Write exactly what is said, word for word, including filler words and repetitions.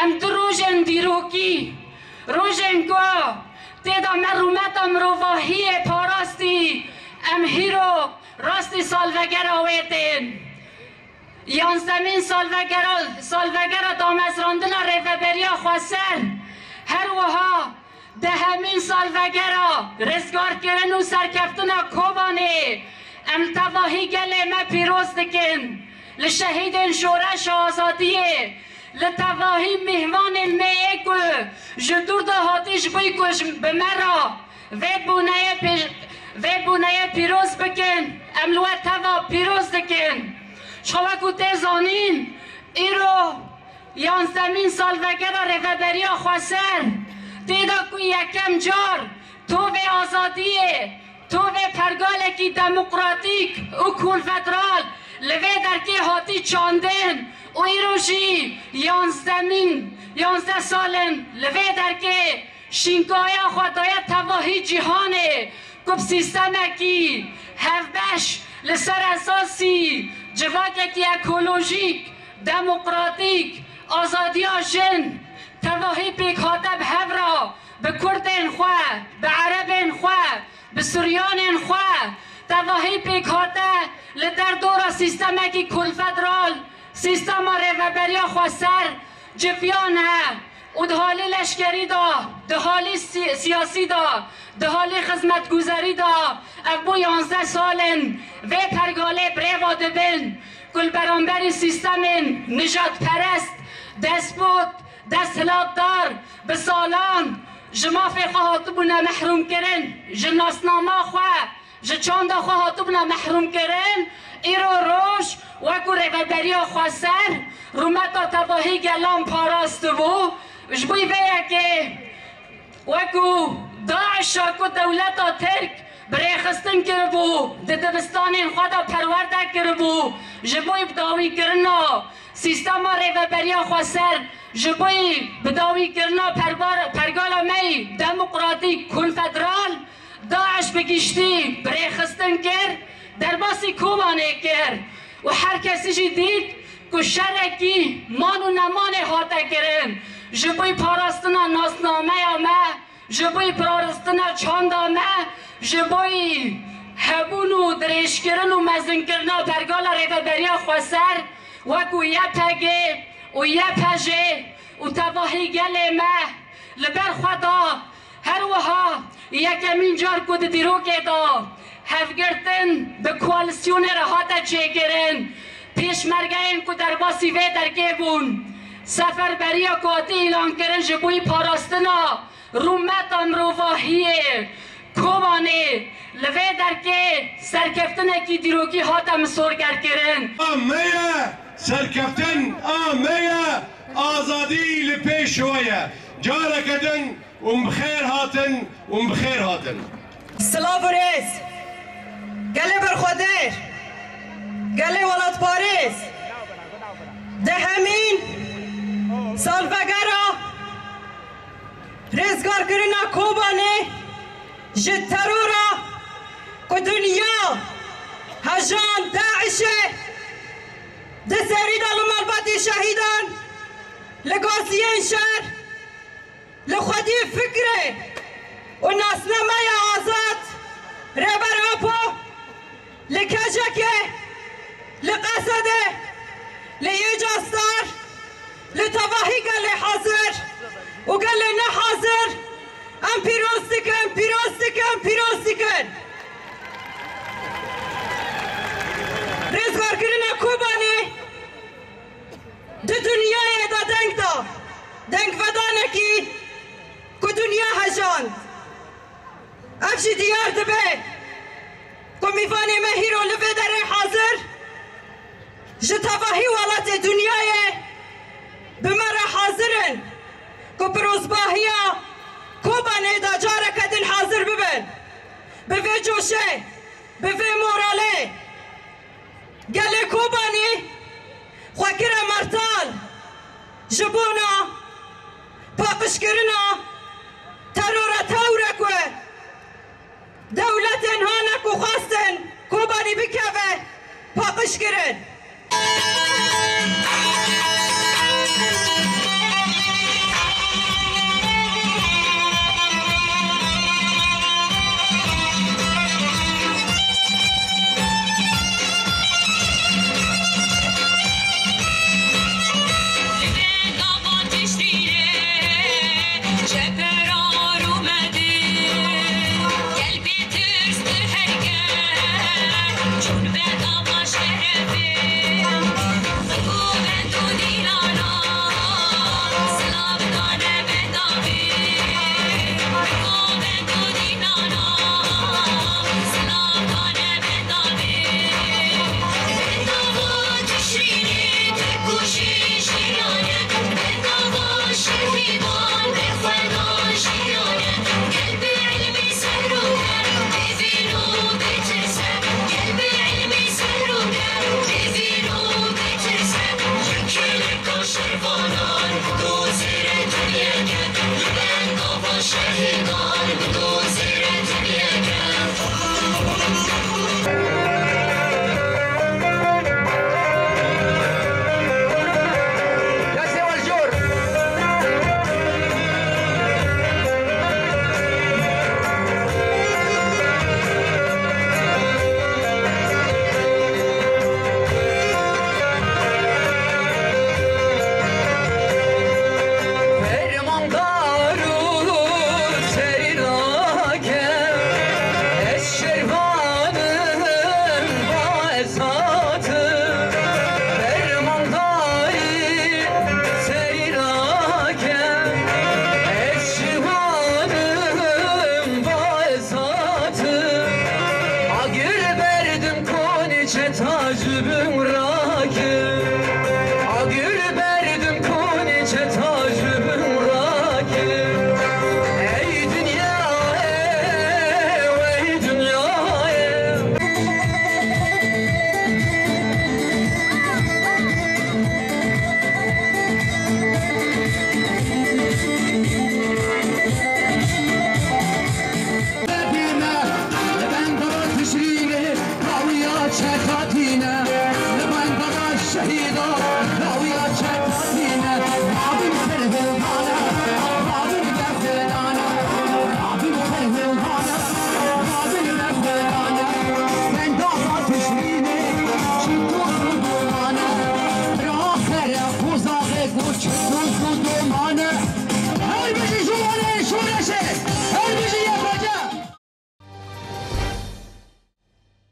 Em du rojên dîrokî, rojên ku tê de me rûmeta mirovahiyê parastî, em hîro rastî salvegera wê tên. Yanzdemîn salvegera, salvegera damezrandina Rêveberiya Xweser, her wiha dehemîn salvegera rizgarkirin û serkeftina Kobanê em li tevahî gelê me pîroz dikin. Li şehîdên Şoreşa Azadiyê, li tevahî mîhvanên me yê ku ji dûr de hatî ji bo ku ji, bi me re vê bûneyê pê-, vê bûneyê pîroz bikin, em li we teva pîroz dikin. Ji xwe wekû tê zanîn, îro yanzdemîn salvegera Rêveberiya Xweser, tê de ku yekem car tovê azadiyê, tovê pergalekî demokratîk û konfederal li vê derkê hatî çandin û îro jî yanzdemîn, yanzdeh sal in li vê derkê şînkaya xwe daye tevahî cîhanê, ku bi sîstemekî hevbeş li ser esasî civakekî ekolojîk, demokratîk, azadiya jin, tevahî pêkhate bi hev re bi kurdên xwe, bi erebên xwe, bi suryanên xwe, tevahî pêkhate li derdora sîstemekî konfederal, sîstema Rêveberiya Xweser civiyan e û di halî leşkerî de, di halî sî-, siyasî de, di halî xizmetguzarî de, ev bû yanzdeh sal in vê pergalê bi rêva dibin ku li beramberî sîstemên nijadperest, despot, desthilatdar bi salan ji mafê xwe hatibûne mehrûmkirin, ji nasnama xwe, ji çanda xwe hatibûne mehrûmkirin, îro roj wekû Rêveberiya Xweser rûmeta tevahî gelan parastibû. Ji bo vê yekê wekû DAIŞa ku dewleta Tirk bi rêxistin kiribû, di dibistanên xwe de perwerde kiribû, ji bo bidawîkirina sîstema Rêveberiya Xweser, ji bo bidawîkirina perbar-, pergala me yî demokratîk, konfederal, DAIŞ bi giştî bi rêxistin kir, derbasî Kobanê kir û her kesî jî dît ku şerekî man û nemanê hate kirin. Ji bo parastina nasnameya me, ji bo parastina çanda me, ji bo hebûn û dirêjkirin û mezinkirina pergala Rêveberiya Xweser wekû Y P G û Y P J û tevahî gelê me li ber xwe da. Her wiha yekemîn car ku di dîrokê de hevgirtin bi koalîsyonê re hate çêkirin, pêşmergeyên ku derbasî vê derkê bûn, seferberiya ku hatî îlankirin ji bo parastina rûmeta mirovahiyê Kobanê li vê derkê serkeftinekî dîrokî hate misorgerkirin. A me ye, serkeftin a me ye, azadî li pêş we ye. Careke din hûn bi xêr hatin, hûn bi xêr hatin. Silav û rêz. Gelê berxwedêr, gelê welatparêz, dehemîn salvegera rêzgarkirina Kobanê ji terora ku dinya hejan DAIŞê di serî de li malbatê şehîdan, li gaziyên şer, li xwedî fikrê û nasnameya azad Rêber Apo li Kejekê, li Qesedê, li Îca Star, li tevahî gelê hazir û gelê nehazir em pîroz dikin, pîroz dikin, pîroz dikin. Rêzgarkirina Kobanê di dinyayê de deng da, dengvedanekî ku dinya hejand. Ev jî diyar dibe ku mîvanê me hîro li vê derê hazir ji tevahî welatê dinyayê bi me re hazir in ku pirozbahiya Kobanê de careke din hazir bibin. Bi vê coşê, bi vê moralê, gelê Kobanî xwe kire mertal ji bona paqijkirina terora tewre ku dewletên hane ku xwestin Kobanî bikeve paqijkirin. Fermandar û serî nake, ez şervanim ba ez hatim. Fermandarî serî nake, ez şervanim ba ez hatim. Agir berdim konî çeta ji bin rake. Agir berdim konî çeta ji bin rake. Ey dinyayê, ey dinyayê. Li bendera Tişrînê kawiya çeka tîne. Li bendera şehîda kawiya çeka tîne. Babim ser hildane, babim def dane, babim ser hildane, babim def dane. Bendera Tişrînê çi toz û domane. Ra xere qozaxê ku çi toz û domane.